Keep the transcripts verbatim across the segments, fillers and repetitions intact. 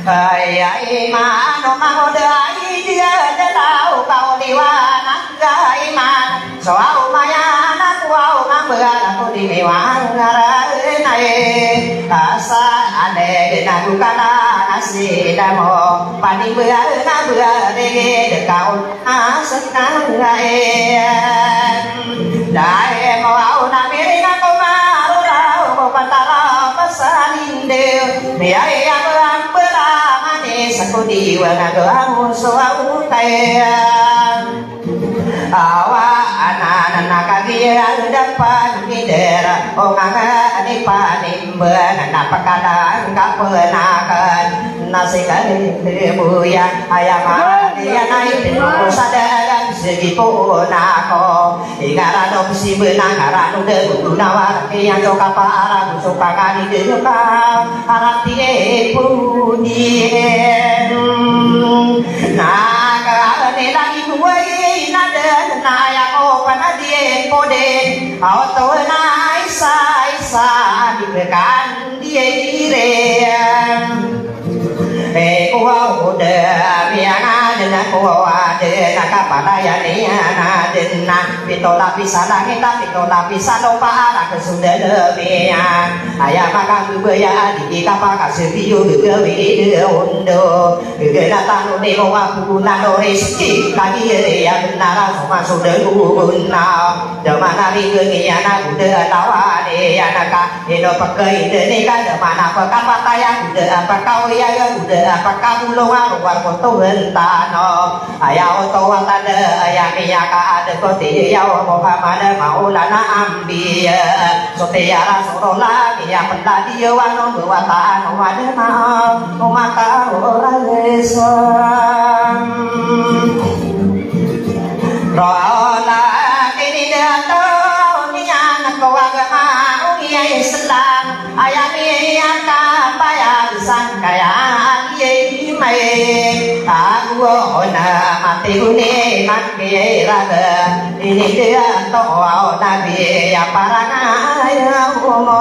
Ay, ay, mano, mano, da, ay, di, da, da, da, o, ka, o, di, wa, na, ga, ay, man. So, aw, maya, na, ku, aw, ma, ba, na, ku, di, mi, wa, nga, ra, na, e. Asa, ane, di, na, ku, ka, na, na, si, da, mo. Pani, ba, na, ba, re, de, ka, o. Askang aen. Dae mo aw na miring ako marora, o patara pasalinde. Miyai ako ang beramani, sakodi wala do ako so aw tae. Awa anan na kagiya dapat mider, o nganga ni pani. Mbanan a pakalang ka penakan na sikali buya aya mati anay tino sa dalan segi pona ko. Ingaran o si benang aran o de guna warti yang do kapa arang so pakani de ka arati e pudien. Na ka ne lagi buai na de na aya ko panadi e pode. Aw to na isa isa di kan Diyaireng. E, kowa o da miyangaden a kowa o aden a kapalayan iyan aden a pito lapis a langit a pito lapis a lopa a raken so dalem iyan. Aya makambebaya a di kapakasebiyo gagawii de ondo. Gagana tano di mo a puna no riski kagiya iya benar a so masodan o benar. Da mana rigen iyan a goda a lawan iyan a ka Ino pekaiden i ka da mana pekapatay a goda a pekaoyag a goda a pekabolong a rowar ko tohan tano. Aya oto wata da aya miyakaadeg ko tiya o Muhammad Maulana Ambiya. So tiya Rasulullah miyapeladi o ano mbawata ano wada mao o mata o ragesa. Rola kini dato niyan ko agama o iya Islam. Aya miyakapayag sangkaya iya imay. Ago ona mati guni mangkiraga. Ini dato o Nabi ya parangaya umum.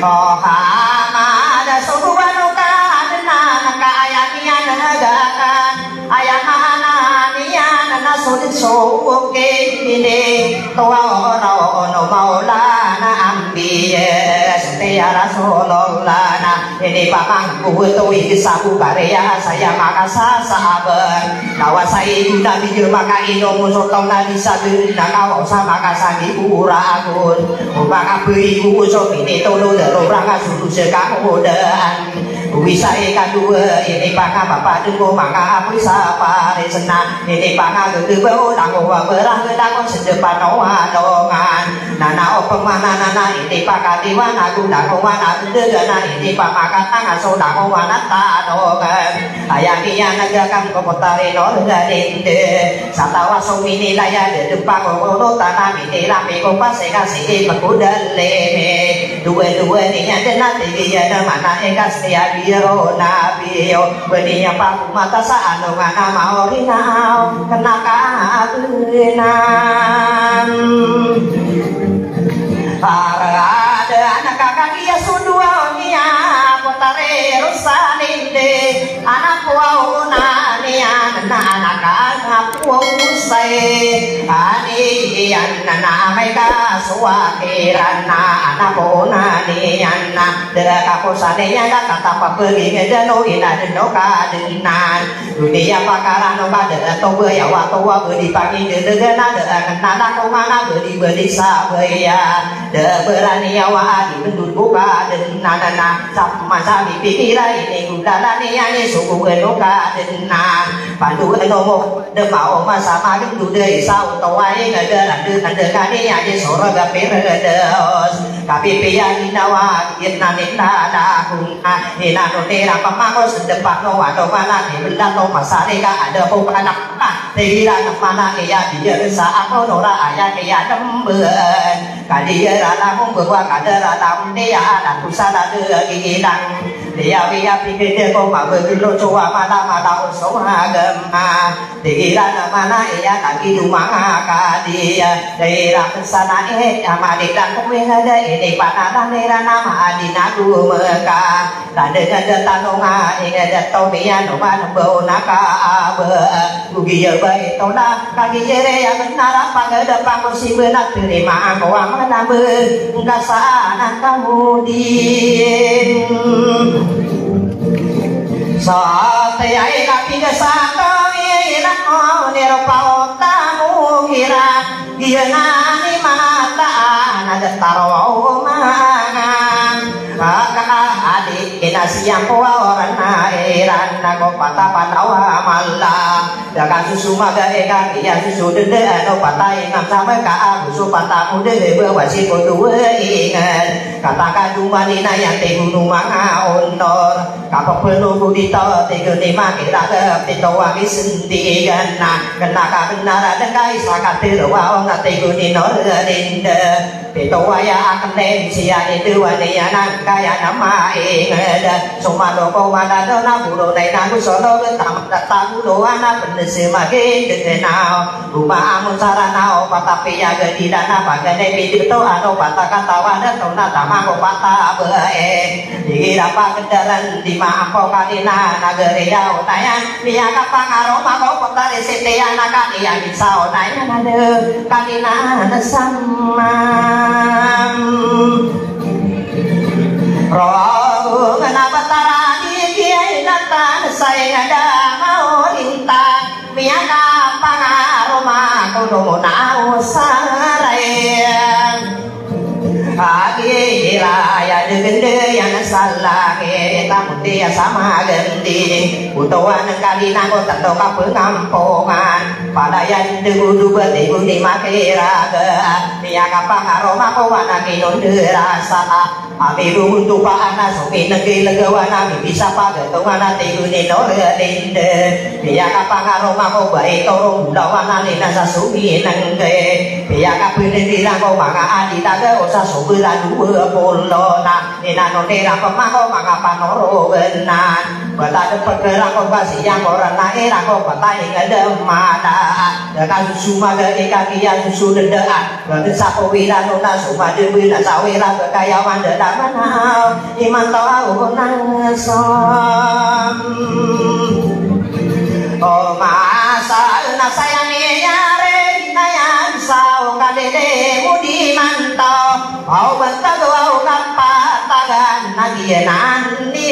O Hamad subuan o kadenan ka aya niyan hagakan. Aya maana niyan na so di so kini. Towa ora ono Maulana Ambiya. Setiya Rasulullah na ini pamangku to igi sabu kariya saya makasasabar. Kawasa ibu nabi yo maka ino muso tong nabi sabi na kawasa makasagi ura agun. Umaka beri buso ini tolo daro ranga sulu sekamudan. Wisai kadowa, ini pangabapa dengko manga apoy sa parisena, ini pangagegeba o lango wa berah gelako sedepan o alongan. Nana o pemana nana ini pakatiwan ago lango wa na gendegana ini pamakatanga so lango wa na tanongan. Aya miyanagakan ko potari no galinde. Satawa so minilaya de depa ko kono tana minilamiko pasika siki pekodalimi. Dowa-dowa niyan den a tigiyan a mana ikas niya biro na biyo. Beniya pakumata sa ano nga na maori na aw kena kabenan. Para ada anak kakak iya suduwa niya kotare rosalinde. Anak ko aw na niyan Na anak a anak ko usay, ani iyan na amay ka so a kiran na anak ko na niyan na da ka ko sa niyan na katapapaging da no ina den o ka den na. Doniya pakaran o ka da to ba ya wa to wa ba di panging da da na da na na ko mana ba di ba di sa ba ya da berani ya wa di bendul ko ka den na na na. Sa masa di pikiran ini gulala niyan ni so ko ka den na. Pandu no mo Dema o masa magendo da i sa oto wa i ngada randa ngada kani a di soro ga pira da os. Kapipiya ginawa gina nina da kung a nina no nira pamangos depa no wado mana di benda to masari ka ada ko kana. Tira na mana iya di sa ako no ra aya kiya demben. Kadi ra na kung bewa kada ra na dia na kusala de gilang. Dia wiya pikir ko mabegelo cowa mala mala usong agama. Pikiran a mana iya na gidumanga kadiya. Daira sana e ama di dan kuwi ngada ini pananan ira nama adi na gumeka. Tanda ngada tanonga ingada tomiya no mana bau naka aba. Gugiya ba ito na kagiya re ya benar apa ngada pangko si benar terima angko ama na be. Ngka sana kamu din. Satay ay kapigasato iran o nirupaw tamo iran. Giyanan i mataan a datar o mangan. Aka adi inasiyampo a oran a iran na ko patapanaw a mala. Da ka susu maga e ka kiya susu dede ano patay ngam sama ka ago so patamu dede bawa si ko duwe ingat. Kata ka dumani na ya te gunu manga onor. Kapapeno ko dito te guni maki raga pito wagi sentigan na. Kena ka benar ada ka isa ka te ruwa o na te guni nor dende. Pito waya aken den siya di duwa niya nang kaya nama inged. Sumalo ko mana do na bulo na inago solo getam data bulo ana pendes magin degenaw. Ruma amun sarana o patapiya gedila na pagene piduto ano patakatawa dato na tama ko patabe. Di rapa kedaran di maampo kadina nageriya o tayan. Miya kapangaro mako petari siti anak kaniya di saonay na de kaniya na samam. Rogo ngena betara di kiya inatan saya ngada mau lintang. Miya kapangaro mako domo na usaray. Agi ira ya degende ya na salangi tamuti ya sama gendi. Utawan kali nako tendo kapengampongan. Padayan degu duba degu ni makiraga. Miya kapangaro mako wana kinunderasa. Ami dumun tupa ana so kinegi legawan ami bisa pagetongan a tiguni no redinde. Miya kapangaro mako bai toro bulawan ani na sa suminengge. Piya kapinindi rangko manga adi taga osa sobra duwa polo na. Inano ni rangko mako manga panoro benan. Bata de pegera ko basi yang orang na ira ko bata ingedem mata. Deka susu maga ika kiya susu dedaan. Bata sapo wira no na sumade bina sawira bekayawan dedamana. Imanto aw na som. O masa na sayang iyare inayan sao kadede mudi manto. Aw bantag aw kapatagan na giyanan di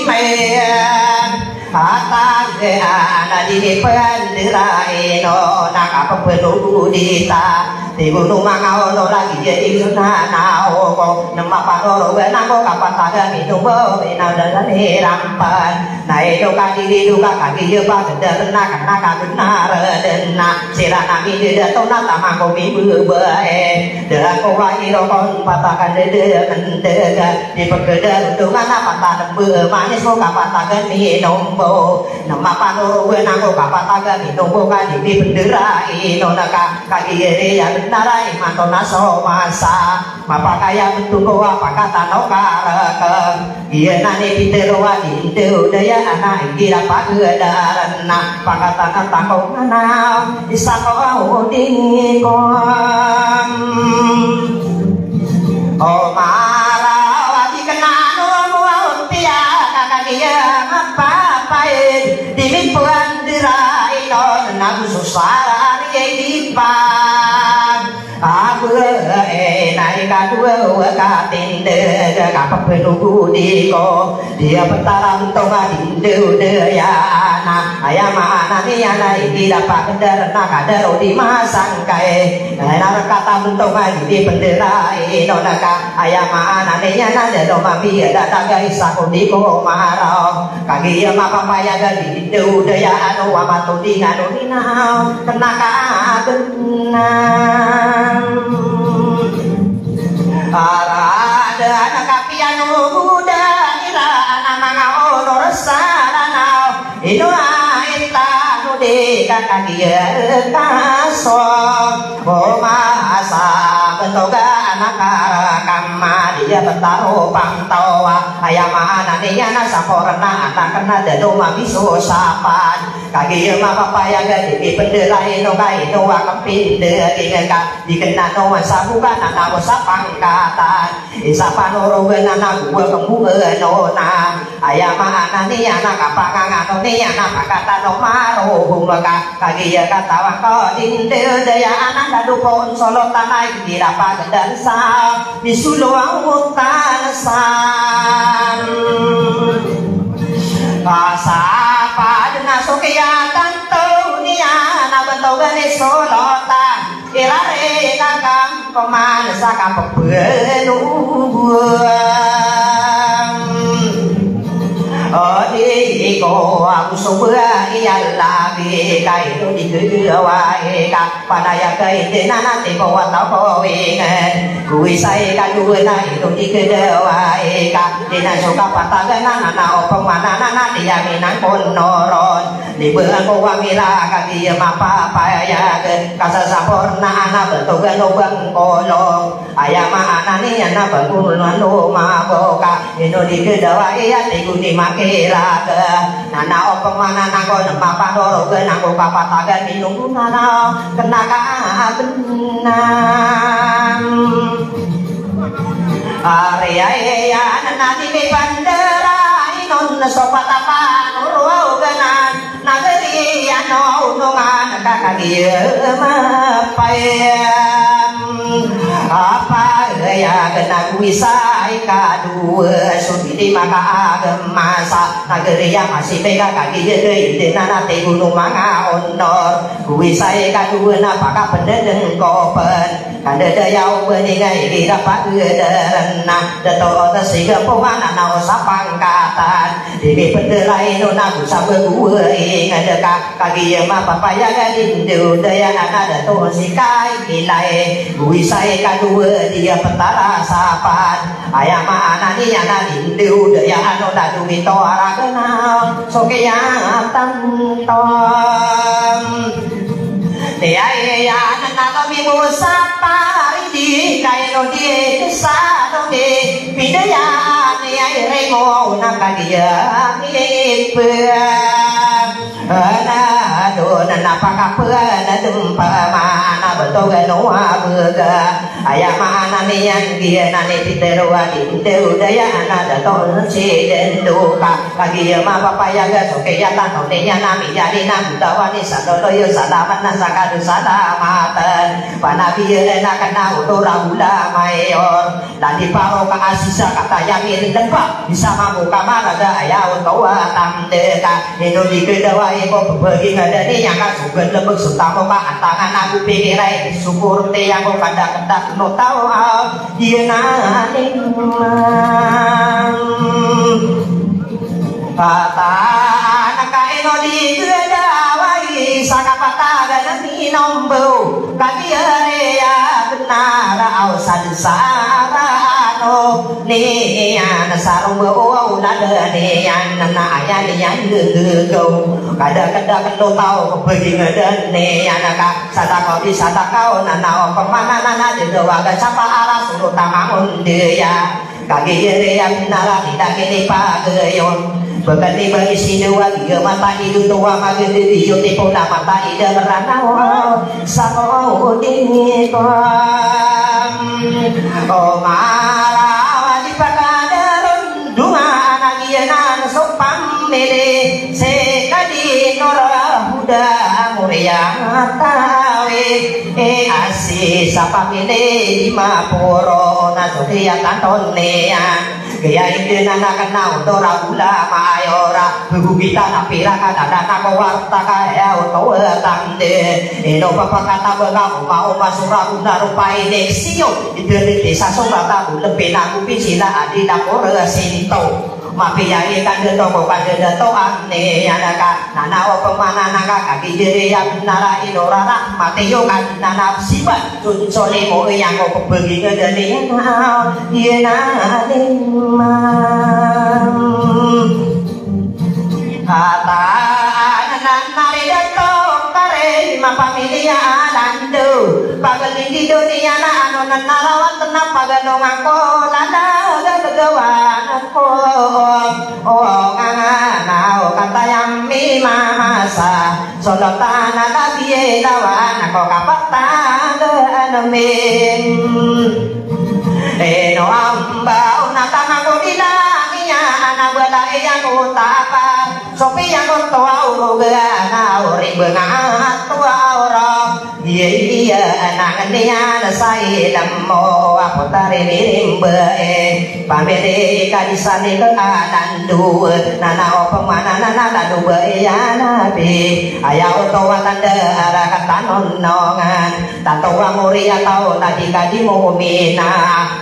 imayan. Atag ana dini pagandira ino na kapapeno dita. Tigo no manga ono lagi jadi na na oko. Nema panoro bana ko kapatagan ino bo ina dalan hirampan. Na ino kadiri duka kagi je pagandar na kana kabenar dena. Sira nami de dato na tamang ko mimbebae. Dako wa iro kon patagan dede mendega. Di pegedar dungan a patagan be manis ko kapatagan minombo. Nema panoro bana ko kapatagan minombo kadi di bendera ino naka. Kadi ere ya bendera imanto na so masa. Mapakaya bentuko a pakatano karekem. Iya nani pitero a di inde udaya ana igira pagedaran na. Pakatana tako mana. Isa ko aw di ko. O mara wa di kenano mo aw tiya kakagiya mapapain. Di mi puan dirai. Ina ikadowa ka tindg ka pphanogodan ko, di a ptharamtong a di ndodayaan a, aya maana niyan na igira pagdar na kadaro di masangkay. Na rk a tamtong a di pndarain on ka, aya maana niyan na da lomambi a da tagay sa ko di ko maraw. Kagiya mapapayag a di ndodayaan o a matodingan o rinaw. Kna ka a bnar. Ara da na kapiya no goda ira na manga onor sa Ranaw. Ino a ita no di ka kagiya ka so. Bo masa bntoga na karakam a di a btaro pangtaw a, aya maana niyan na samporna a kna da lomambi so sapad. Kagiya mapapayag a di pndarain o ka ino a kpindg ka di kna no a sabokan a na o sapangkatan. Isa panorogan a na go a kmboan o na. Aya maana niyan na kapangangan o niyan na pagkatan o marohom ka. Kagiya katawan ko di ndodayaan a da dopoon so lotan a igira pagdar sa misolo a otan san. Pasapad na so kiyatanto niyan a bntogan i so lotan. Irari na ka pman sa kapphanogodan. O di ko ago so ba iya lagi ka ino di kdawai ka. Panaya ka indi na nati ko wata ko ingd. Go isa ikadowa na ino di kdawai ka. Di na so kapatagan na na opama na na di a minangkonoron. Di bangko a mira kagiya mapapayag. Kasasampornaan a bntogan o bangkolong. Aya maana niyan na bangkolong o maboka. Ino di kdawai a tig o di makiraga. Na na opama na na ko na mapanorogan a ko kapatagan minonggo na na. Kna ka a bnar. Ari aya na di mipandarain on so patapan o roganan. Nagari ano onongan ka kagiya mapayam. Apa aya gana go isa ikadowa so di di makaagama sa nagari a masipay ka kagiya gay di na nati gono manga onor. Go isa ikadowa na pakapndadn ko pn. Kandadaya o bani nga igira pagdaran na. Dato o tasiga pman a na o sapangkatan. Di mipndarain on a go sa bago a ingd ka. Kagiya mapapayag a di ndodayaan a dato o sika i kilay. Go isa ikadowa di a ptara sapad. Aya maana niyan na di ndodayaan on a dogito a ragan a so kiyatanto. Niya iyan na lomibo sa paridi kaino di sa lomi. Pindaya niya irimo na kagiya ipn. Ana do na napakapn a dmpa maana bntogan o abga. Aya maana niyan giyanan i pitharo a di ndodayaan a dato si dndoka. Kagiya mapapayag a so kiyatanto niyan a miyari na mdawan i sa loloy o salamat na sa kado salamatan. Panabiyan a kna o tora bola mayor. Ladi paro ka asisa kataya mirin dmpa. Bisa mambo ka maraga aya o tawa tamdka. Ino di kdawai ko pbagi nga dani ya ka so gdlbg so tamo ka antangan a go pikiray. Sukor tiya ko kadakdak no tawa. Iyan a niman. Pataan ka ino di kdawai sa kapatagan a minombo. Kagiya riya bnar a awsad sa arano. Niyan sa rombo o awlad niyan na aya niyan gagaw. Kadakdak no taw pbagi nga dn niyan ka. Sadakaw di sadakaw na na opama na na di dawagan sa paara solo tama on diya. Kagiya riya bnar a di dagini pagayon. Bkn i ba isidawa giya mata i doto a magdidi o tipo na mata i da Ranaw. Sa ko di ko. O marawa di pakadaron dungan a giyanan so pamili. Seka di nora huda muri Yatawi, e, asi sa pamili di maporo na so kiyatantoniyan. Kaya indi na nakana oto ra ulama ayora. Bugita na pira ka dada na ko warta ka ya oto tande. Ino papakata bala uma uma sura guna rupa ineksiyo. Ito riti sa sura tabu lepi na kupi sila adi na kore sinto. Mapiya i kande to ko kande to ane yana ka. Nana o pemana nanga kaki jere ya nara ino rara mati yo kan nana sibat. Tun sole mo yang ko pebegi ngedani yana. Yana lima. Kata anan nari dato kare mapamiliya alandu. Pagalindi dunia na ano nanarawan tena paganongan ko lala gagawan ko. O ngangana o katayami mamasa. Solotan a labi lawan ko kapatag a namin. Ino amba o natamang ko dilamiya ana bala iya ko tapa. Sopiya ko toa uruga ana uri bengat toa uro. Iya iya ana ngeniyan sa ilemo apo tari mirimbe. Pamili ka di sani ke alandu. Nana o pemana nana landu be iya nabi. Aya oto watanda ara katanonongan. Tanto wa mori atao na di ka di mumina.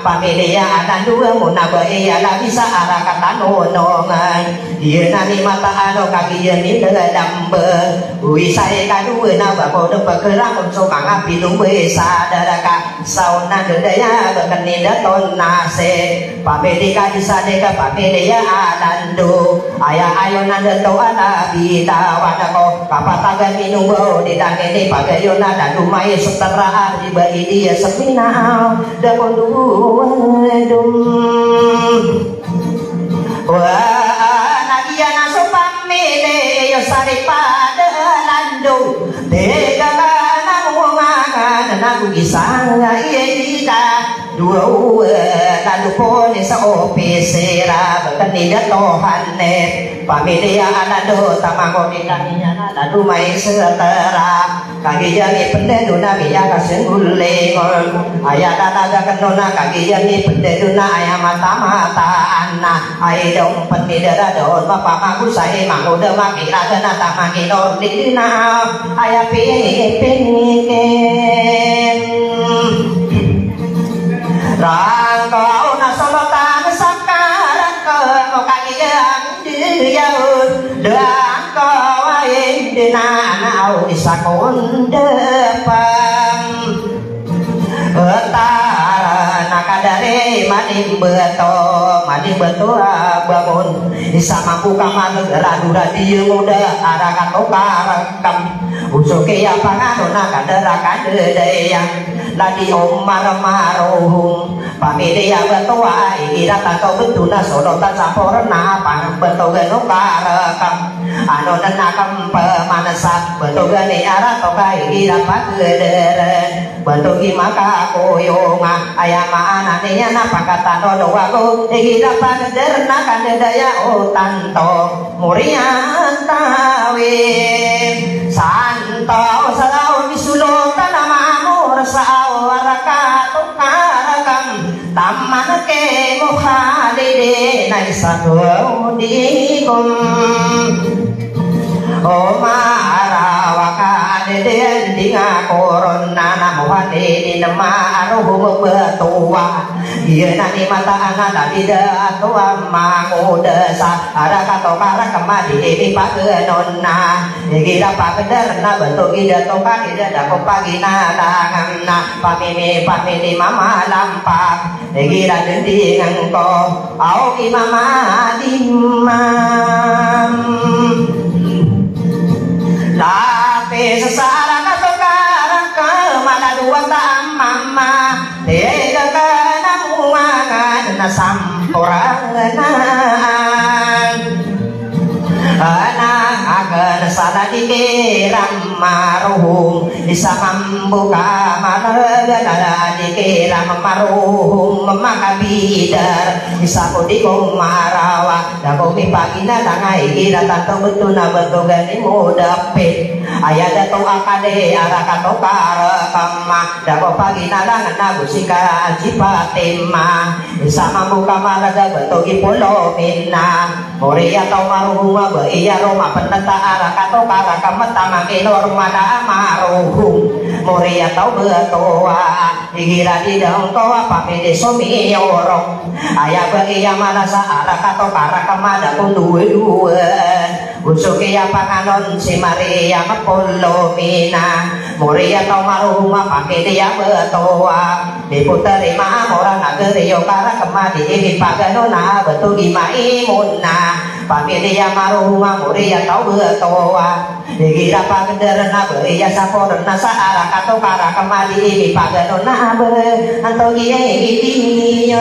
Pamili ya alandu muna be iya nabi sa ara katanonongan. Iya nani mata ano kagiyan ni dalambe. Uwi sa ikaduwa na ba ko de pekerangon so manga piluwe sa daraka. Sauna dedaya bekenida ton nase. Pamili ka di sadeka pamili ya alandu. Aya ayo nanda to ala bida wadako. Kapatagan minubo di dangini pagayo na dadumai setera ari ba idi ya semina. Dakon duwa dum. Wa nagiya na so pamili yo saripada landu. Tega ka na mumangan na gugisa nga iya ida. Duwa uwa na dupon sa opisira. Bekenida tohan ne. Pamili ya alandu tamango di kaniya na dumai setera. Kagiya mi pendado na miya kasenggulingol. Aya dadaga keno na kagiya mi pendado na aya mata-mataan na. Ay dong pendidara doon mapamagusay mangoda makiraga na tamakinor di na. Aya pipinikin. Rangkaw na solotan sa karangkaw mo kagiya. Diyaw dangkaw ay dinanaw isa kondepang. Tara na kadari manimbeto, manimbeto a bangon. Isa mambo ka maneg radu radiyo moda ara katokarekam. Usoki a pangano na kadara kadadaya. Ladi omar marohong. Pamili a batowa igira tanto beto na solotan sa porna pang beto gano karekam. Ano na nakam pamanasa beto gani ara toka igira pagederen. Beto gi makakoyonga aya maana niya na pangkatano no wago igira pagederen na kadadaya o tanto. Moriyan tawi santo sa daw di solotan a mamor sa aw a raka tokarekam. Taman ke mokhalidin ay sa kodikom. O marawa ka adeden di nga koron na na mokhalidin marohom batowa. Iya na ni mataan a ladi da towa mangoda sa ara katokarekam a di ini pagenon na. Igira pageder na beto gida toka ida da ko paginalangan na. Pamimi pamili mamalampak. Igira dendingan ko aw imam adimam. Tapi sesara katokarekam a laduwa ta amama. Tega ka na mumangan na samporangan. Ana akan sa ladi kiram. marohom, isa mambo ka marga na di kiran marohom makabidar, isa ko di ko marawa, da ko mipaginalang a igira tanto beto na beto gani modapit. Aya dato a kade a rakatokar kama, da ko paginalang na go si ka Aji Fatima. Isa mambo ka marga beto i Polomina. Moriyataw marohom a ba iya roma peneta a rakatokar kama, taman ki normal a marohom. Moriyataw beto a igira di dangto a pamili somiyorong. Aya ba iya malasa a rakatokar kama da ko dowa-dowa. Go so kiyapanganon si Maria Polomina. Moriyataw marohom a pamili a beto a di potarima a mora na geriyo kara kama di ipagano na beto i Maimona. Pamili a marohom a moriyataw beto a igira pagedar na ba iya sapor na sa a rakatokar kama di ipagano na ba anto iya idiyan.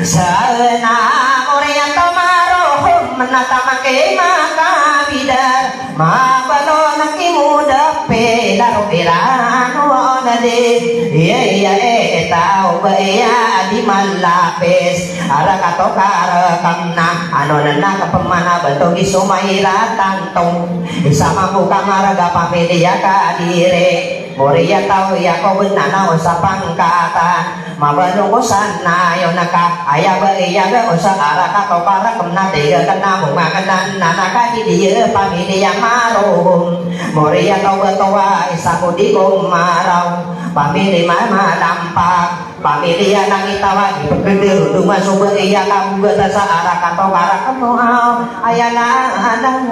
Sana moriyataw marohom na taman ki makabidar. Mabalo na ki modapit a rowirano na di. Iya, iya, e, taw ba iya di malapis a rakatokar kama na ano na na kapemana beto i Sumaira tanto. Isa mambo ka marga pamili a Kadiri. Moriyataw iya ko benan a o sa pangkatan. Mabalo ko sana iyo na ka aya ba iya ga o sa a rakatokar kama na di ga kena mo manganan na na ka di di pamili a marohom. Moriyataw beto a isa ko di ko maraw. Pamili ma malampak. Pamili a nangitaw a di pegedar o doma so ba iya ka bugat a sa a rakatokar kama a aya na alang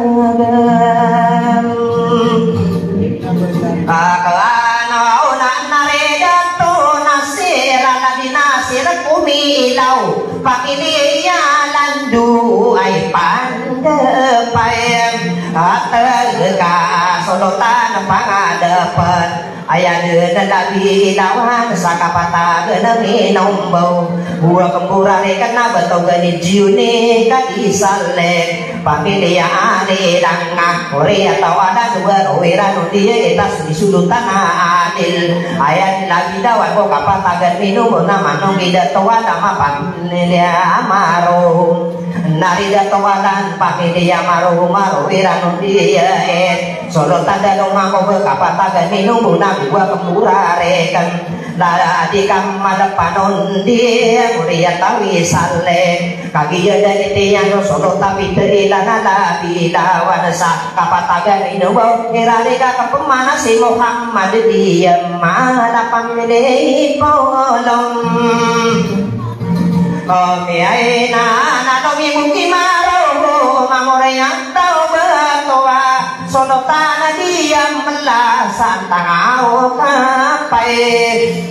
Kakano na na rida to Nasir, na di Nasir komilaw. Pamili a lando ay pandepay. Ateg ka solotan pangadapan. Aya den a labi lawan sa kapatagan a minombaw. Buwa kembura reken a betogan i Jiyuni ka di Salek. Pamili a Alilanga, oriya tawadan, duwa rowiran o diya itas di sulutan a adil. Aya di labi lawan ko kapatagan minombaw na manong ida tawadan a pamili a marohom. Na rida tawadan pamili a marohom a rowiran o diya it solotan da lomangkog a kapatagan minombaw na buwa kembura reken. Na di ka madapanon di moriya tawi Salek. Kagiya da itiyan o solotan a pitharo ilan a labi lawan sa kapatagan minombaw. Iran i ka kapemana si Muhammad di Yaman a pamili i Polom. Om iyai na na domi buki marohom a moriya taw betowa. Solotan a di a mela sa tanga o kapay.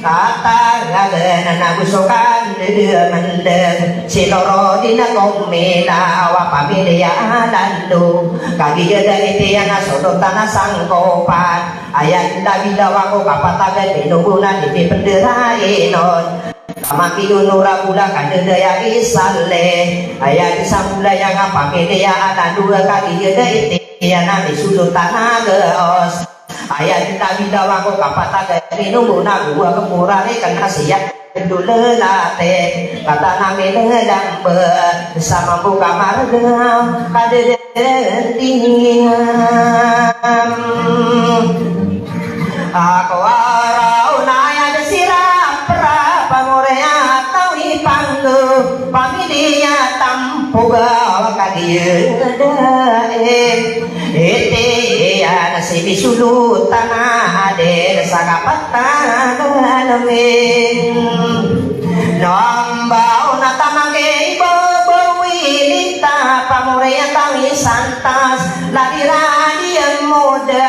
Katagadan a nago so kandeg a mendeg. Si loro di na komilaw a pamili a lando. Kagiya da itiyan a solotan a sangkopan. Aya di labi lawan ko kapatagan minombaw na di pipendera inon. Makinonora bola ka dadaya i Salek. Aya di sambola aya nga pamili a lando a kagiya da itiyan a misolotan a gaos. Aya di labi lawan ko kapatagan minombaw na buwa kembura reken a siya. Dulelate kata na minelambe sa mambo ka marga ka dadaya. Ako araw na aya di sira pra pamoriya tawi panggo pamili a tampoga kagiya da e. Itiyan a si misolotan a adil sa kapatagan min. Nombaw na taman ki ibabaw i lita pamoriya tawi santas. Labi radi a moda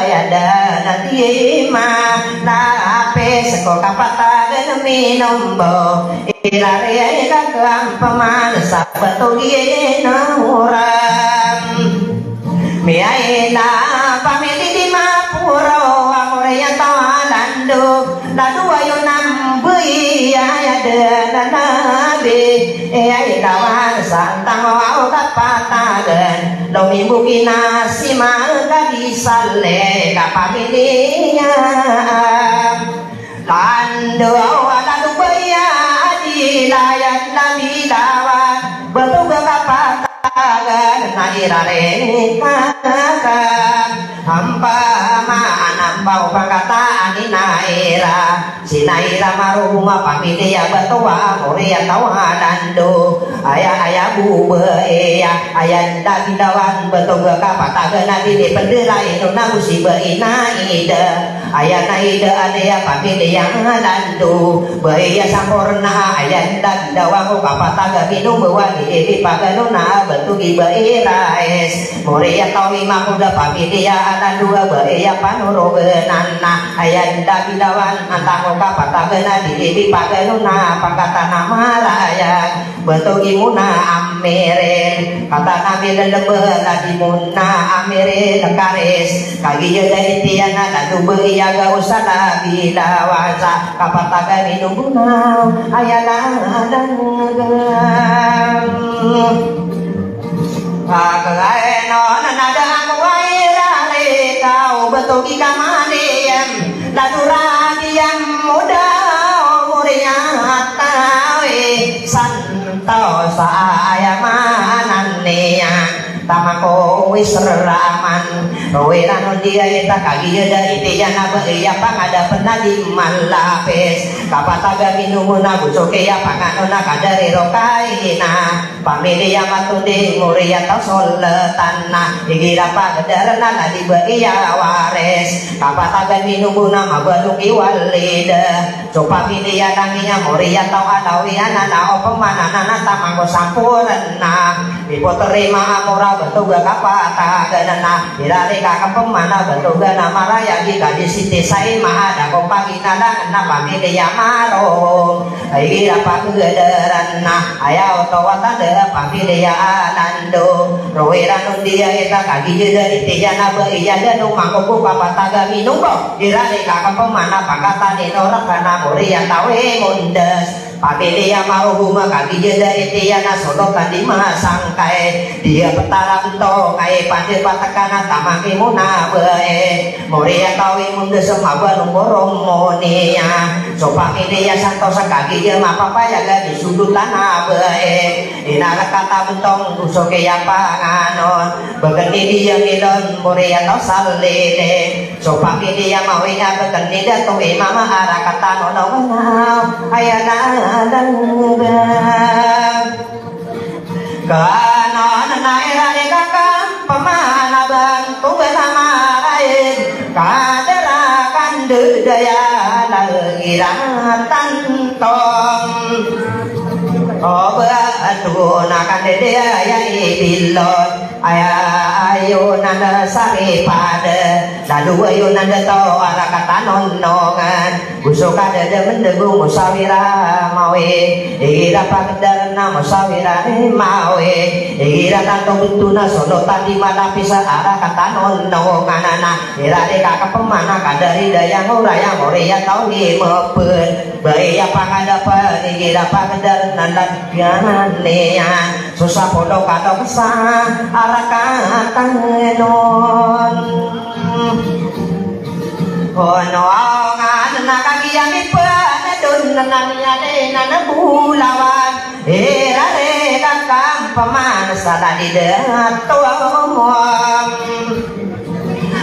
aya da na di ma. Lapis ko kapatagan minombaw. Irari ay ka kampaman sa batogi na oran. Miyaila pamili di mapuro a moriya taw a lando. Na dowa iyo nambi aya da na nabi. Iyai lawan sa tang o kapatagan. Lomimbukin a si Mangkadi Saleh ka pamiliya. Landowa na do baya di layan na bilawan, betoga kapatagan na irarekakan. Hampa maana mbaw pangkataan ina ira. Sina ira maroma pamiliya betowa, mori a taw a lando. Aya, aya bo baya, aya nda bilawan, betoga kapatagan a di ni pendera ino na go si baya na ida. Aya na ida a di a pamiliya lando. Baya samporna aya nda bilawan ko kapatagan ino mbawa di di pagano na betogi baya rais. Mori a taw i makoda pamiliya lando a baya panorogenan na. Aya nda bilawan antaa ko kapatagan a di di pagano na pangkatan a maraya. Betogi mona amirin, katan a milelembe a di mona amirin karis. Kagiya da itiyan a lando baya ga osa na bilawan sa kapatagan ino mona aya lalagan. Pagkaino na nada ako ay rareka o betogi kamaliyam. Lado radiyam moda o mori a taw i santos a aya maana niyan. Taman ko wisraman. Rowiranon di aya ta kagiya da itiyan a baya pangadapen a di malapis. Kapatagan ino mona go so kiyapanganon a kadari rokaina. Pamiliya matonding mori a taw soltan na, igira pagedaren a ladi baya waris. Kapatagan ino mona mabalong i walid. So pamiliya langiya mori a taw alawiyan na, na opama na na taman ko samporna. Mipoterima a mora betoga kapatagan na, irareka kepemana betoga na maraya gi kadi siti sai maada ko paginalangan na pamiliya marom. Igira pagedaren na aya oto a tanda pamiliya a lando. Rowiranon di aya ta kagiya da itiyan a baya da no mangkokoka patagan ino mbaw. Irareka kepemana pangkatan ino rekana mori a taw i mondes. Pamiliya marom a kagiya da itiyan a solotan di masangkai. Di a petara bentong ai pande patekana taman ki mona baya. Mori a taw i mondes a mabalong ko romoniya. So pamiliya santos a kagiya mapapayag a di solotan a baya. Ina rekata bentong go so kiyapanganon. Beken i di a milon mori a taw salili. So pamiliya mawi a beken i da to i mama a rekata nonong na aya na landa. Kena na irareka kepemana betoga na maraya. Kadera kandedaya lagi ra tantong. O ba ado na kandedaya i bilot. Aya ayo nanda saripada. Lado ayo nanda taw a rekata nonongan. Go so kadada mendego mosawira mawi. Igira pagedaren a mosawira i mawi. Igira tanto beto na solotan di malapis a rekata nonongan na. Irareka kepemana kadari daya ngora ya mori a taw i mepen. Baya pangadapen igira pagedaren a ladiyanan iyan. So sapolo ka taw kesa a rekata non. Ono aw nga na kagiya mipen a don na niyan i na na bolawan. Irareka kepemana sa ladi da towa.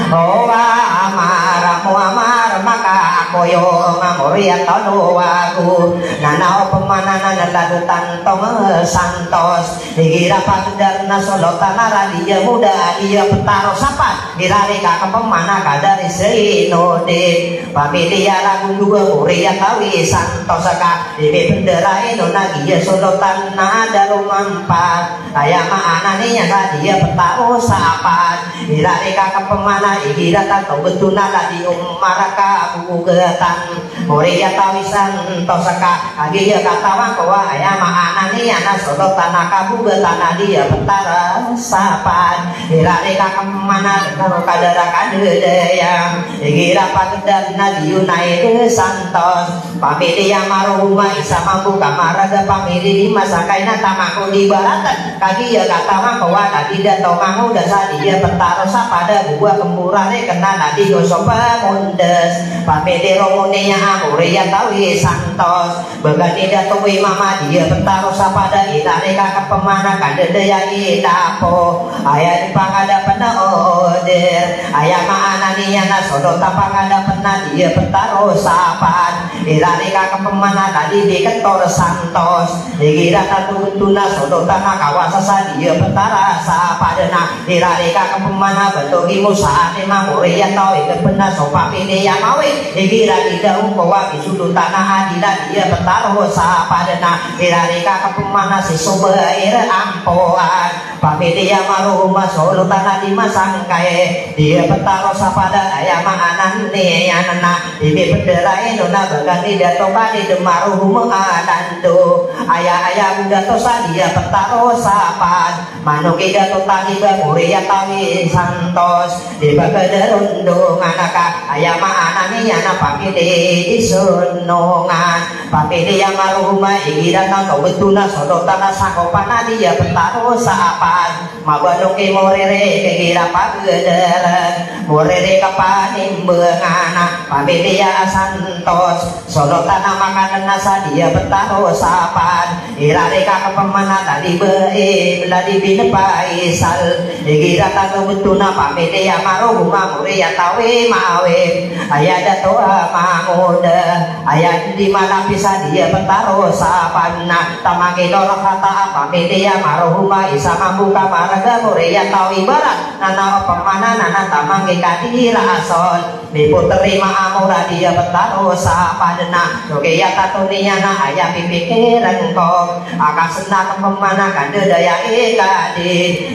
O amar, o amar, maka akoyo nga mori a tano wago. Na na opama na na lado tantong santos. Igira pagedar na solotan a radiya moda a diya petaro sapat. Irareka kepemana kadari seinodi. Pamiliya ragon dowa mori a tawi santos ka. Di mipendera ino na giya solotan na daromampat. Aya maana niyan sa diya petaro sapat. Irareka kepemana igira tanto beto na ladi omar a kabogatan. Mori a tawi santos ka. Kagiya katawan ko a aya maana niyan na solotan a kabogatan a diya petaro sapat. Irareka kepemana tano kadara kadadaya. Igira pagedar na diyo na ida santos. Pamiliya marohoma isa mambo ka maraga pamiliya di masakay na taman ko di baratan. Kagiya katawan ko a da di dato mangoda sa di a pentaros a pada bo a kemborarik na na di ko so pamondes. Pamiliya romoniya a mori a tawi santos. Bagan i dato i mama di a pentaros a pada i lari ka kepemana ka dadaya i dapo. Aya di pangadapen na oder. Aya maana niyan na so dota pangadapen na di a pentaros a pada. Irari ka kepemana tadi di ketor santos. Igira tatu beto na so dota na kawasa sa di a pentaros a pada na. Irari ka kepemana beto i Musa a di mamori a tawi kepen na so pamiliya mawi. Igira di daw ko a di so dota na a di la di a pentaros a pada na. Irari ka kepemana si so bair ampoan. Pamiliya marohoma so dota na di masangkay. Di a pentaros a pada aya maana niyan na di di pendera ino na bagan i dato ka di de marohoma a lando. Aya, aya bo dato sa di a pentaros a pada. Mano ki dato tadi ba mori a tawi santos. Di ba kederondongan ka aya maana niyan na pamiliya i sonongan. Pamiliya marohoma igira tatu beto na so dota na sakopan a di a pentaros a pada. Mabalok i moririk igira pagederan, moririk a panimbangan a pamiliya a santos. So dota na makanen na sa di a pentaros a pada. Irari ka kepemana tadi ba i, ladi bin Faisal. Igira tatu beto na pamiliya marohoma mori a tawi mawi. Aya dato a mangoda. Aya di malapis a di a pentaros a pada na. Taman ki lorok a ta a pamiliya marohoma isa mambo ka maraga mori a tawi barat. Na na o pemana na na taman ki kadira asol. Di poteri maamora di a pentaros a pada na. So kiya tatu niyan na aya pipikiren ko. Aka sena kepemana ka dadaya i kadi.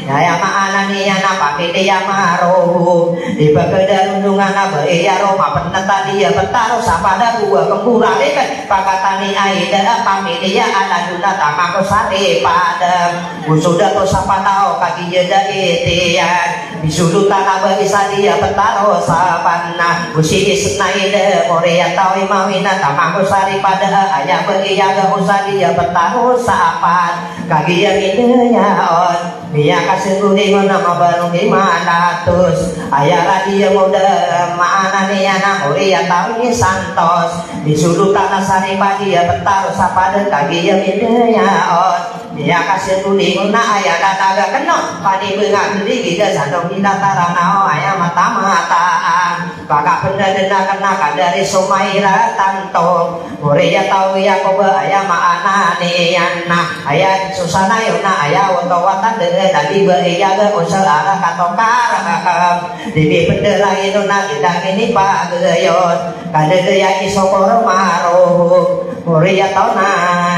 Aya maana niyan na pamiliya marohom. Di pagederondongan a ba iya roma peneta di a pentaros a pada bo a kemborarik. Pakatani a ida a pamiliya a lando na taman ko saripada. Bo so dato sa pataw kagiya da itiyan. Di so dota na ba isa di a pentaros a pada na. Bo si isna ida mori a tawi mawi na taman ko saripada a aya ba iya ga o sa di a pentaros a pada. Kagiya midaya on. Miyakasenggoling on a mabalong di malatos. Aya ra di a moda maana niyan na mori a tawi santos. Di so dota na saripada a pentaros a pada kagiya midaya on. Miyakasenggoling on na aya da taga keno. Panibengan di gida sa dong gida tarana o aya matamata a. Pakapendadena kena kadari so maira tanto. Mori a tawi a ko ba aya maana niyan na. Aya so sanayon na aya oto watan de na di ba iya ga o sa ara katokarakam. Di di pendera ino na di da kini pagayon. Kadadaya i so koro marohom. Mori a taw na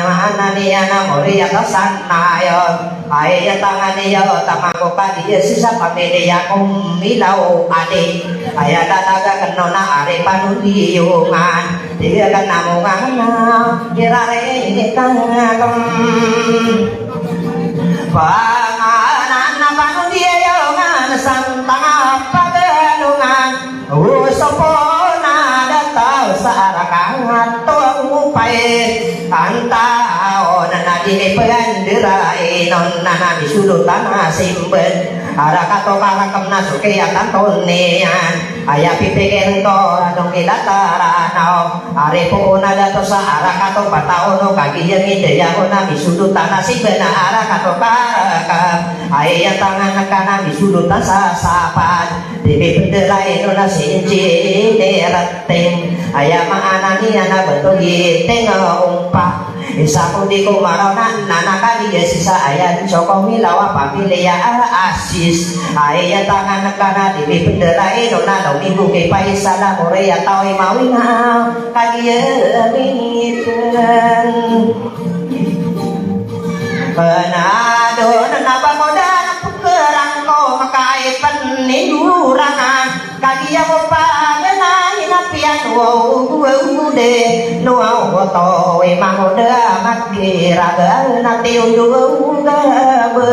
maana niyan na mori a taw sanayon. Aya tangan iyo taman ko kadi sisa pamiliya ko milaw adi. Aya da taga keno na ari panondiyongan. Di kena mongan na kirari kangem. Panganan na panondiyongan santang a pagalongan. Usopo na da taw sa arakan to upay. Antaw na na di ni pagandera inon na na di so dota na simben. Ara katokarakam na so kiyatantoniyan. Aya pipikiren to adong ki dataranaw. Ari po na da to sa ara katopataw no kagiya midaya o na di so dota na simben a ara katokarakam. Aya tangan ka na di so dota sa sapad. Di di pendera ino na si injinir. Ting, aya maana niyan na beto giting a ompa. Isa ko di ko maraw na na na kadi a sisa aya di so ko milaw a pamiliya a asis. Aya tangan ka na di di pendera ino na no minggu ki paisa na mori a tawi mawi na kadi a minipen. Penado na na bangoda na pekerang ko makai penindurana. Kagiya mo pagana inapiyan wo ude no awo to e mangoda makiraga na tiyo do gabe.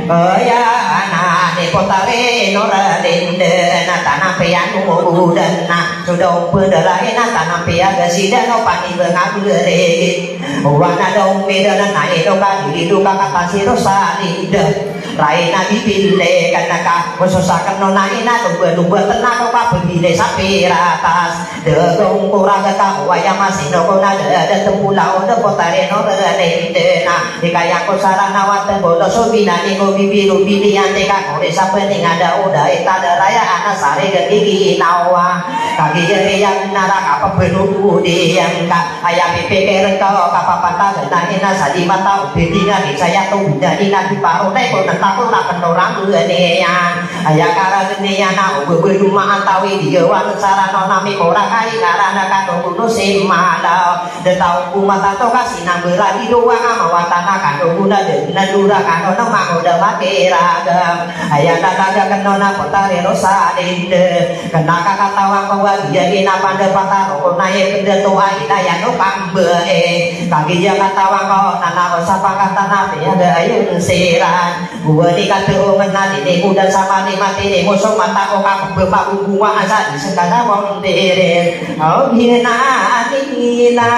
Aya na de Potari noralinde na tanampiyan o gudan na so daw pedalay na tanampiyan gasidan o panibang a beri. Wana daw midan na ino ka diri do ka katasi rosalinde. Rai na bibili ka na ka, oso sa kano na ina do ba do ba tana ko ka pagili sa piratas. Dagong ko raga ka ko aya masino ko na dada tempula o da potari noralinde na. Di kaya ko sarana wata bolo so binani ko bibiro biniyan di ka kori sa pening ada o da ita da raya ana sari gagigi nawa. Kagi jari yang nara ka pabenu di yang ka aya pipikir ko ka papata gana ina sa di mata o pipinga di saya to binani na di paro na ko na tako na penorang gani yan. Aya kara gani yan na o bebenu ma antawi di gawan sarano nami ko rakai karana ka no guno simalaw. Da taw ko matato ka sinang berani dowa nga mawatana kano guna da nadura kano na mangoda makiragam. Aya tataga kano na potari rosalinde. Kena ka katawan ko wa giya ina panda pataro ko na ye kenda to a ina ya no kambe e. Kagi ya katawan ko na na ko sa pakatana piya ga ayun siran. Buwani ka tero mena dini muda sama ni mati ni muso mata ko ka pembabu bunga asa di sekala mondere. Au hina anila.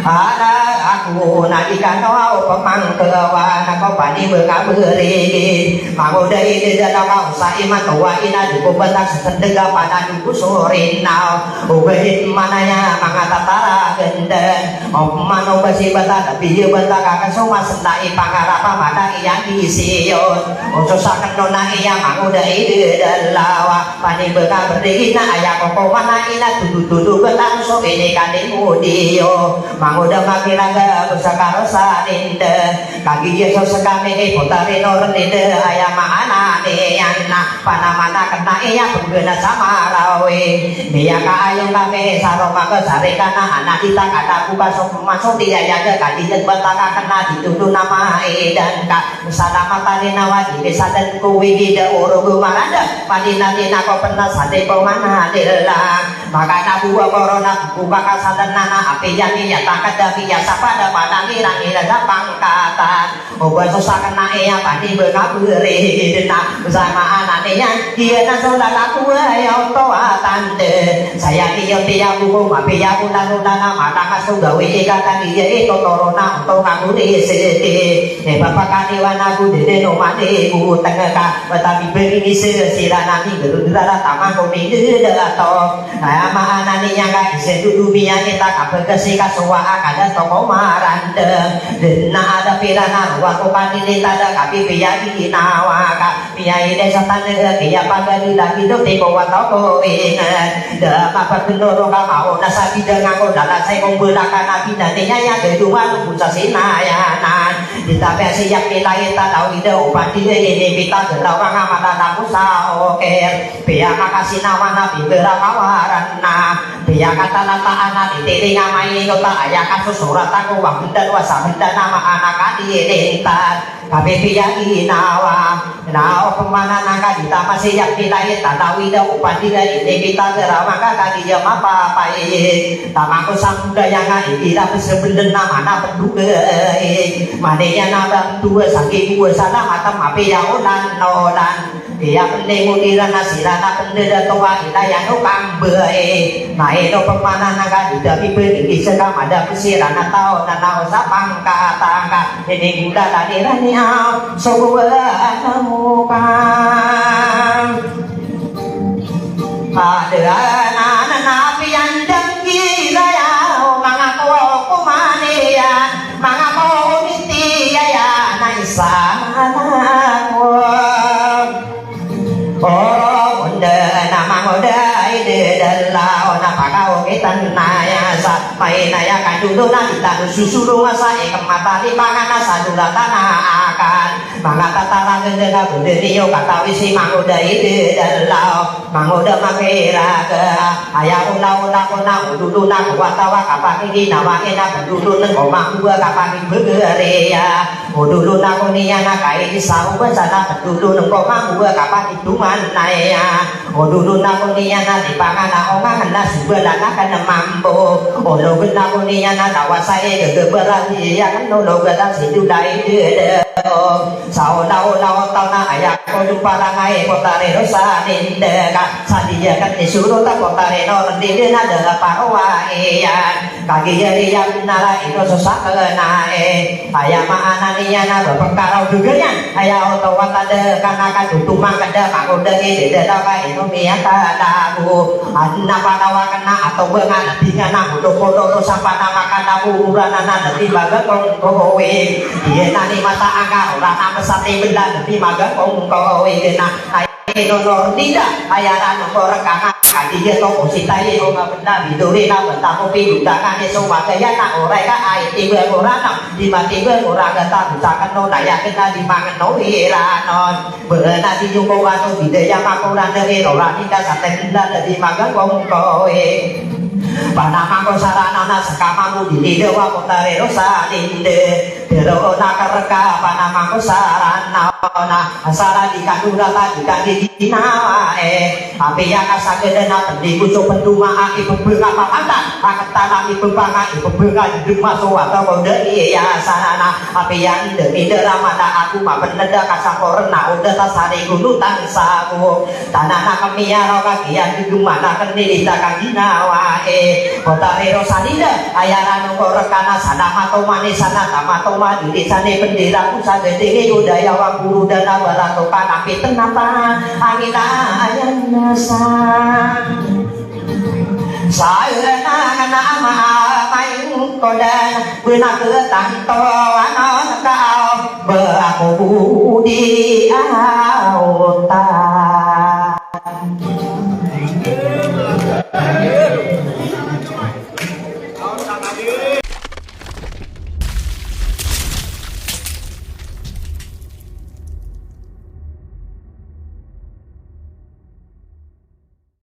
Ana aku na di kano au pemangkewa na ko pani bengaberi. Mangoda ide da na kau sa iman towa ina di ko batak setendega pana di kusurin nau. Ubahin manaya mangatatara genden. Om mano basi bata da biya bata ka kasoma senda i pangarapa mata iya di siyon. Oso sa kano na iya mangoda ide da lawa. Pani bengaberi na aya ko ko mana ina tudu-tudu bata so ini kani mudiyo. Mangoda makiraga besa karo salinde. Kagi Yesus kami i potari norinde aya maana niyan na. Panamana kena iya pegena sa Marawi. Miyakaayon kami sa roma ka sarikana ana di ta kada buka so masodi aya ga kadi den bata ka kena di tudu nama idan ka. Salamatan i nawa di misadan ko wigi da oro gumaranda. Padi na di na ko pena sadi ko mana dila. Maka na buwa korona buka ka sadan nana api jami ya takada biya sa pada pada ngira ngira sa pangkatan. Oba so sakena iya padi bengaberi dena sama anane iya na so lalaku aya oto atande. Saya niyo tiya buko mapiya ko lalo na na mata ka so gawi ika tani iya ito toro na oto ka kuri sete. E bapa kani wana ko dede no mani ko tengeka. Bata biberi ni se sira nani geru dara tama ko ni dede ato. Aya maana niyan ka isa dudu miyan ita ka pegasi ka sowa a kada toko maranda. Dena ada pirana ruwa ko kanini tada ka pipiya di nawa ka. Piya ide sa tanda kiya pagari lagi do tiko wa toko ingat. Da mapagdoro ka mauna sa bidang ako dala sa ikong belakan a bidang niya ya gedungan ko sa sinayanan. Di tapi a siyak nila ita daw ida o pandi ini pita gerawa nga mata tamu sa oker. Piyakakasinawan a pibera kawaran na, piyakatalataan a titiring a mainot a aya kasusurat ako wa hendan wa sa hendan a maana ka di lintan. Kapipiya ginawa na o pemananan ka di tamasiyak nila ita daw ida o pandi ini pita gerawa nga ka di iya mapapayik. Tama ko sa budaya nga igira pesebelen na mana pedugay. Maniya na bang dua sangki dua sana mata mapiya olan nolan. Iya pende mo di rana sira na pende da towa ina ya no kambe e. Maino pemana na ka di da pipe di di seka mada pesira na tao na nao sa pangka tangka. Ini gula tadi rani au so gua na muka. Ada na na na piandang gila ya mangako kumani ya. Manga ko miti aya na isa na ko. Oro onda na mangoda ide dala ona pakaw kitan na ya sa. Maina ya kandudo na di tanu susuru masa ikam mata di pangana sa dula tana akan. Manga tatara ganda na bunda niyo katawi si mangoda ide dala. Mangoda makiraga. Aya ola-ola ko na odolo na ko watawa kapakiginawa ina pendolo nengko makuwa kapakibegeriya. Odolo na ko niya na kaini sa uban sana pendolo nengko makuwa kapakiduman na iya. Ododon ako niyan a di pangana onga kena sebelan aken mambo. Olog ako niyan a tawasa i gegeberan iyan olog a si dulai dede. Saolaola o taw na aya ko domparangai ko tariro sa dinde ka. Sa diya ken isoro ta ko tarino rendide na dede parowa iyan. Kagiya riyan na ra ino so sakena e. Aya maana niyan a bepekaraw gegeyan. Aya oto wata de kana ka tutumang keda mako de i dede da ka ino miyata lago. Anna panawa kena ato benga lebi ngana mudo kodo ro sapa nama kana murana na lebi baga kongkowi. Iyan ani mata angka ora nama sati bela lebi maga kongkowi kena. Ino nor dida, aya rano ko rekanga, kadiya to ko sitayi ko nga benda bidori na benda ko pidudangan iso makaya na oray ka ay tiba ko rano, di matiba ko raga ta buta keno na ya kena di mangeno iranon. Bena di yung ko wato bidaya mako rano ino rani ka sa tenda na di maga kongkowi. Panamang ko sarana na sekama mo di lidawa ko tariro sa linde. Pero na kareka panamang ko sarana na asara di kadura ta di kadi ginawa e. Apiya ka sakeda na pendi ko so penduma a ipebenga papantan. Aketa na ipebenga ipebenga di dema so wata ko de iya sarana. Apiya nde mi de ramana aku mapeneda ka sakorna oda ta sari gulutan sabo. Tanana kemiya ro kagiya di dema na keni di ta kaginawa e. Ko tariro sa dida, aya rano ko rekana sana mato mani sana ta mato mani di sani pendira ko sa gedenge yoda yawa guru dana barato kana piten apa angina ayan nasa. Saya na ngana ama main kodan bena ketanto anon kau beraku budi auta.